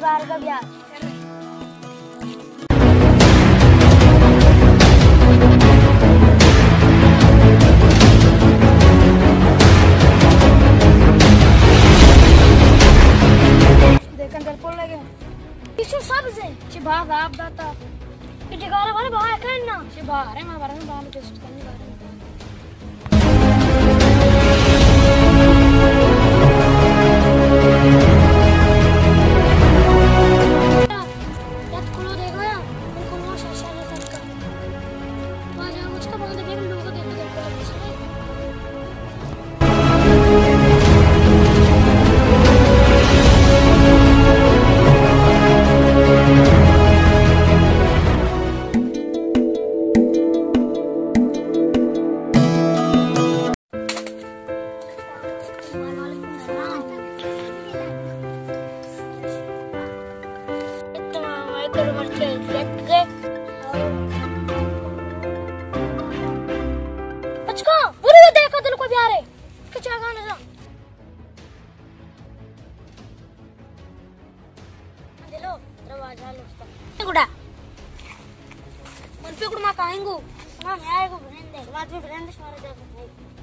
بارگا بیا۔ دیکھن دل پول لگے۔ پیچھے سبز ہے۔ چی باغ آپ داتا۔ یہ ڈگارا بارے باہر کرنا۔ چی باہر ہے، ماں بارے میں باہر ٹیسٹ کرنی بارے میں۔ اچھا، برو دیکھا دل کو بیارے۔ کچھ آگانا جا۔ دلو، ترا واجہ لوٹتا۔ گڑا۔ من پہ گڑا ما کائیں گو۔ ما میں آئے گو برندے۔ ما تمہیں برندے شمارا جا۔